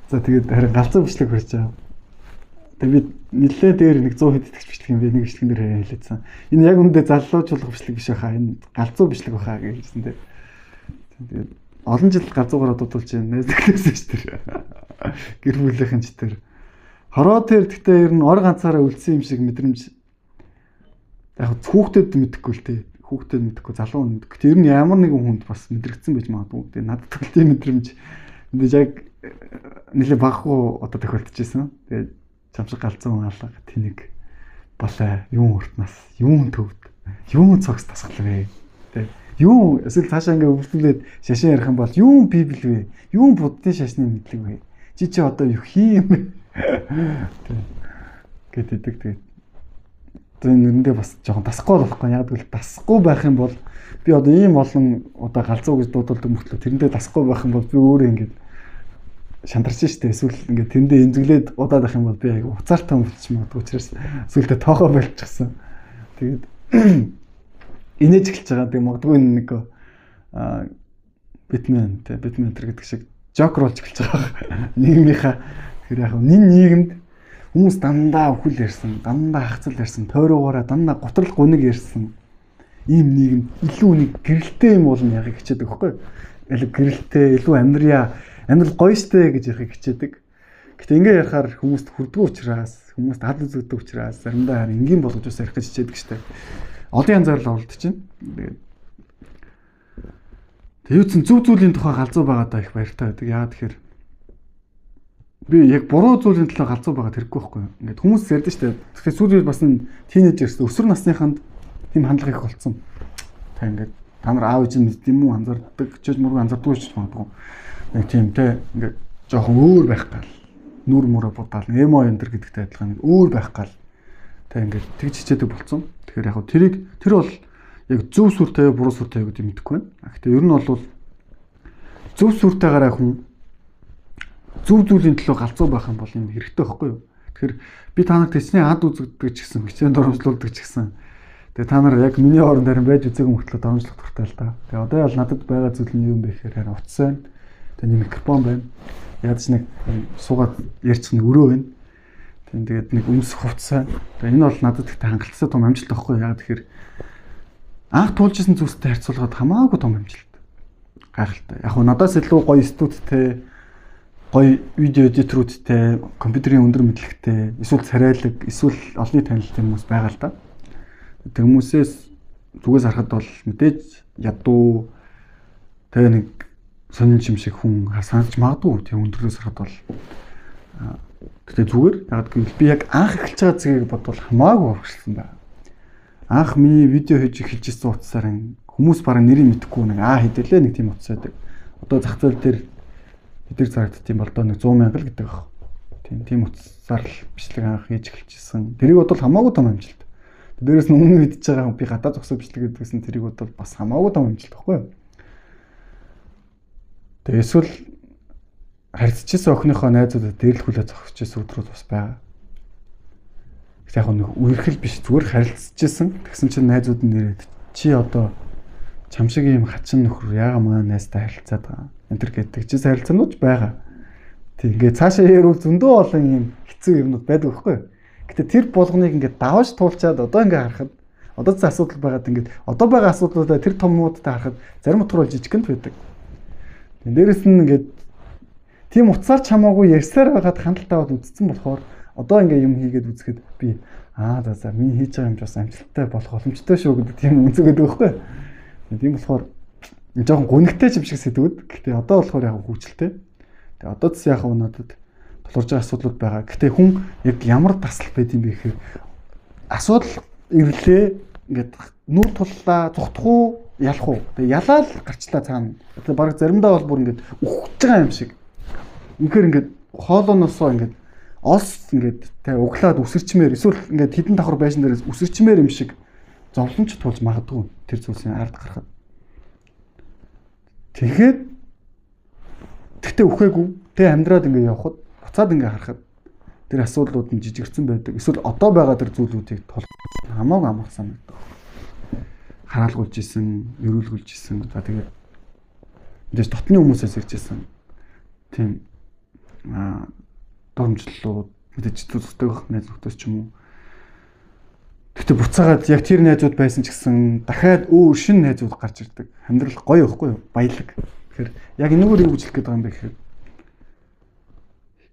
За тэгээд харин галзуу бичлэг хүрч байгаа. Тэгээд би нэлээ дээр нэг 100 хэд итгэж бичлэг юм бэ, нэг бичлэгэн дээр харин хэлээдсэн. Энэ яг үндэ залуучуулах бичлэг биш байхаа. Энэ галзуу бичлэг байхаа гэж хэлсэн дээ. Тэгээд олон жил галзуугаараа дуудулж байна. Найз нөхдөсөө ч тэр. Гэр бүлийнхэн ч тэр. Хороо тэр гэхдээ ер нь ор ганцаараа үлдсэн юм шиг мэдрэмж яг хүүхдэд мэдэхгүй л те. Хүүхдэд мэдэхгүй, залуу хүн мэдэхгүй. Тэр нь ямар нэгэн хүнд бас мэдрэгдсэн байж магадгүй. Тэгээ надад бол тийм мэдрэмж мэдээж яг нэлээ баггүй одоо тохиолдож исэн. Тэгээд чамшиг галзуу алга тэнэг болоо юун уртнаас, юун төвд, юун цогц тасгал вэ? Тэ юун эсвэл цаашаа ингээ өвлүүлээд шашин ярих юм бол юун библ вэ? Юун буддын шашны мэдлэг вэ? Чи чи одоо юу хийм бэ? Тэ гэдэг тэгээд одоо энэ нэрэндээ бас жоохон дасахгүй болохгүй. Яг гэвэл дасахгүй байх юм бол би одоо ийм олон удаа галзуу гэж дуудуулдаг мөртлөө тэрэндээ дасахгүй байх юм бол би өөрөө ингээд шандарч штэ. Эсвэл ингээд тэрэндээ эмзэглээд удаад байх юм бол би айгу уцаартай болчих магадгүй учраас сүултээ тоогоо болчихсон. Тэгээд инээж эхэлж байгаа. Тэгээд магадгүй нэг Бэтмен тэ Бэтмен тэр гэдэг шиг Жокер болж эхэлж байгаа. Нийгмийнхаа тэгэхээр яг нин нийгэмд хүмүүс дандаа өхөл ярьсан, дандаа хагцал ярьсан, тойрогоороо дандаа гутрал гуниг ярьсан ийм нийгэм илүү нэг гэрэлтэй юм болно яхийг хичээдэг байхгүй юу? Илүү гэрэлтэй, илүү амьдрья, амьдрал гоё штэ гэж ярихыг хичээдэг. Гэтэ ингээ ярихаар хүмүүст хүрдгүү учраас, хүмүүст ад үзэгддэг учраас заримдаа харин энгийн болгож бас ярих гэж хичээдэг штэ. Олон янзаар л оролдож чинь. Тэгээд тэг юуцэн зөв зүйлийн тухай галзуу байгаадаа их баяртай байдаг. Яагаад тэгэхээр би яг буруу зүйлийн төлөө галзуу байгаад хэрэггүй байхгүй юу? Ингээд хүмүүс ярьдэн штэ. Тэгэхээр сүүлийн үед бас энэ тийнейжерс өсвөр насныханд тийм хандлага их болцсон. Та ингээд та нар аав ээж нь мэддэм үү анзаардаг, чиж мөргөө анзаардгүй ч магадгүй. Нэг тийм те ингээд жоохон өөр байх гал. Нүр мөрөө будаал, эмо энэ төр гэдэгтэй адилхан нэг өөр байх гал. Та ингээд тэгж хичээдэг болцсон. Тэгэхээр яг тэрийг тэр бол яг зөв сүртэй буруу сүртэй гэдэг мэдэхгүй байна. Гэхдээ ер нь бол зөв сүртэйгаараа хүн зөв зүйлийн төлөө галзуу байх юм бол энэ хэрэгтэй байхгүй юу? Тэгэхээр би та нарт хэсний ад үзэгддэг ч гэсэн, хичээн дурамжлуулдаг ч гэсэн. Тэгээ та нар яг миний оронд харин байж үзээгүй мөртлөө доромжлох дуртай л да. Тэгээ одоо бол надад байгаа зүйл нь юу юм бэ гэхээр харин утас байна. Тэгээ нэг микрофон байна. Ядаж нэг суугаад ярьчих нэг өрөө байна. Тэгээд нэг өмсөх хувцас байна. Тэгээ энэ бол надад ихтэй хангалттай том амжилт байхгүй юу? Яг тэгэхээр анх туулж исэн зүйлстэй харьцуулахад хамаагүй том амжилт. Гайхалтай. Яг нь надаас илүү гоё студидтэй, гоё видео эдиторүүдтэй, компьютерийн өндөр мэдлэгтэй, эсвэл царайлаг, эсвэл олонний танилтай хүмүүс байгаа л да. Тэр хүмүүсээс зүгээс харахад бол мэдээж ядуу тэгээ нэг сонин юм шиг хүн санаж магадгүй тийм өндөрлөөс харахад бол гэтээ зүгээр яг гэвэл би яг анх эхэлж байгаа зэгийг бодвол хамаагүй урагшлсан байна. Анх миний видео хийж эхэлж ирсэн утсаар хүмүүс бараг нэрийг мэдэхгүй нэг аа хэдэлээ нэг тийм утас байдаг. Одоо зах зээл дээр бид нар зарагддаг юм бол доо нэг 100 мянга л гэдэг баг. Тийм утсаар л бичлэг анх хийж эхэлчихсэн. Тэрийг бодвол хамаагүй том амжилт. Дээрээс нь өмнө мэдж байгаа би гадаа зогсоо бичлэг гэдгийгсэн тэрийг бодвол бас хамаагүй том амжилт байхгүй юу? Тэгээ эсвэл харьцажсэн охиныхоо найзуудад дээрлэхүүлээ зогсож исэн өдрүүд бас байгаа. Яг нэг үерхэл биш зүгээр харилцажсэн. Тэгсэн чинь найзууд нь нэрээд чи одоо чам шиг ийм хачин нөхөр яага манай найзтай харилцаад байгаа. Энэ төр гэдэг чи харилцаанууд ч байгаа. Тэг ингээд цаашаа ярил зөндөө олон ийм хэцүү юмнууд байдаг байхгүй юу? Гэтэ тэр болгоныг ингээд давж туулчаад одоо ингээд харахад одоо ч асуудал байгаад ингээд одоо байгаа асуудлуудаа тэр томнуудтай харахад зарим утгаар бол жижигхэн байдаг. Тэг дээрэс нь ингээд тийм утсаар ч хамаагүй ярьсаар байгаад хандлт аваад үзсэн болохоор одоо ингээд юм хийгээд үзэхэд би аа за миний хийж байгаа юм ч бас амжилттай болох боломжтой шүү гэдэг тийм үнцэг байдаг байхгүй юу? Тийм болохоор жоохон гунигтай юм шиг сэтгэвд. Гэтэ одоо болохоор яг хөгжилтэй. Тэгээ одоо ч яг надад тулгарч байгаа асуудлууд байгаа. Гэтэ хүн яг ямар тасал байд юм бэ гэхээр асуудал ирлээ ингээд нүүр туллаа, зүхтах уу, ялах уу. Тэгээ ялаал гарчлаа цаана. Тэгээ баг заримдаа бол бүр ингээд үхэж байгаа юм шиг. Үнэхээр ингээд хоолооноосоо ингээд олс ингээд тэ углаад үсэрчмээр эсвэл ингээд хідэн давхар байшин дээрээс үсэрчмээр юм шиг зовлонч туулж магадгүй тэр зүйлсийн ард гарахад. Тэгэхээр тэгтээ үхээгүй тэ амьдраад ингээд явхад буцаад ингээд харахад тэр асуудлууд нь жижигэрсэн байдаг. Эсвэл одоо байгаа тэр зүйлүүдийг тул хамаагүй амархан санагддаг. Хараалгуулж исэн, ерөөлгүүлж исэн. За тэгээд мэдээж дотны хүмүүсээс ирж исэн. Тийм Дурамжлалууд мэдээж зүсдэг байх найз нөхдөс ч юм уу. Гэхдээ буцаагаад яг тэр найзууд байсан ч гэсэн дахиад өөр шинэ найзууд гарч ирдэг. Амьдрал гоё ихгүй юу? Баялаг. Тэгэхээр яг энэгээр юу гэж хэлэх гээд байгаа юм бэ гэхээр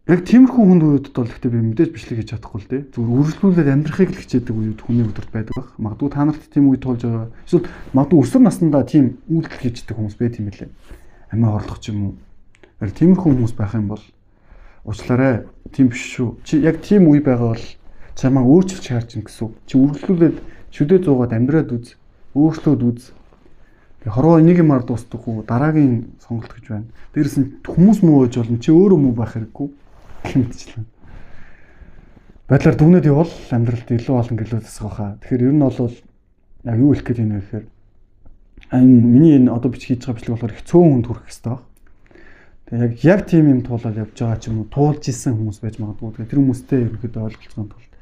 яг тиймэрхүү хүнд үеүдд бол гэхдээ би мэдээж бичлэг хийж чадахгүй л дээ. Зүгээр үргэлжлүүлээд амьдрахыг л хичээдэг үеүд хүний өдөрт байдаг байх. Магадгүй та нарт тийм үе туулж байгаа. Эсвэл магадгүй өсвөр наснда тийм үйлдэл хийждэг хүмүүс байт юм билээ. Амиа хорлох ч юм уу. Яг тиймэрхүү хүмүүс байх юм бол уучлаарай. Тийм биш шүү. Чи яг тийм үе байгаа бол чамайг өөрчилж харж ин гэсэн үг. Чи үргэлжлүүлээд шүдэ зуугаад амьдраад үз. Өөрчлөөд үз. Тэгээ хорвоо энийг юмар дуустдаг уу? Дараагийн сонголт гэж байна. Дээрээс нь хүмүүс муу байж болно. Чи өөрөө муу байх хэрэггүй. Гэмтчлэн. Байдлаар дүгнээд явбал амьдралд илүү олон гэрлүүд засах байхаа. Тэгэхээр ер нь бол яг юу хэлэх гээд байна вэ гэхээр энэ миний энэ одоо бичлэг хийж байгаа бичлэг болохоор их цөөн хүнд хүрэх хэрэгтэй баг. Тэгээ яг тийм юм туулаад явж байгаа ч юм уу туулж исэн хүмүүс байж магадгүй. Тэгээ тэр хүмүүстэй ерөнхийдөө ойлголцохын тулд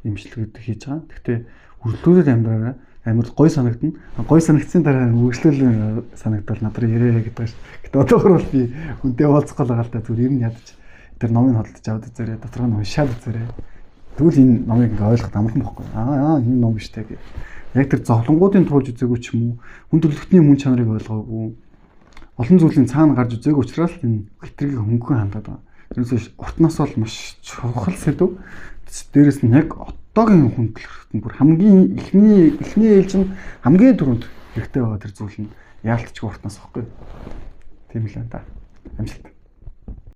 юм бичлэгүүд хийж байгаа. Гэхдээ үргэлжлүүлээд амьдраарай. Амьдрал гоё санагдана. Гоё санагдсан дараа үргэлжлүүл санагдвал над руу ирээрэй гэдэг ш. Гэтэ одоогор бол би хүнтэй уулзах гол байгаа л та зүгээр ер нь ядаж тэр номыг хөдөлж аваад үзээрэй. Доторх нь уншаад үзээрэй. Тэгвэл энэ номыг ингээ ойлгоход амархан бохгүй. Аа энэ ном биш тэ гэх. Яг тэр зовлонгуудын туулж үзээгүй ч юм уу хүн төрөлхтний мөн чанарыг ойлгоогүй. Олон зүйлийн цаана гарч үзээгүй учраас энэ хитрийг хөнгөн хандаад байгаа. Тэрнээс урт нас бол маш чухал сэдв. Дээрээс нь яг одоогийн хүн төрөлхтөнд бүр хамгийн эхний ээлж нь хамгийн түрүүнд хэрэгтэй байгаа тэр зүйл нь яалтчгүй урт нас байхгүй. Тийм л байна та. Амжилт.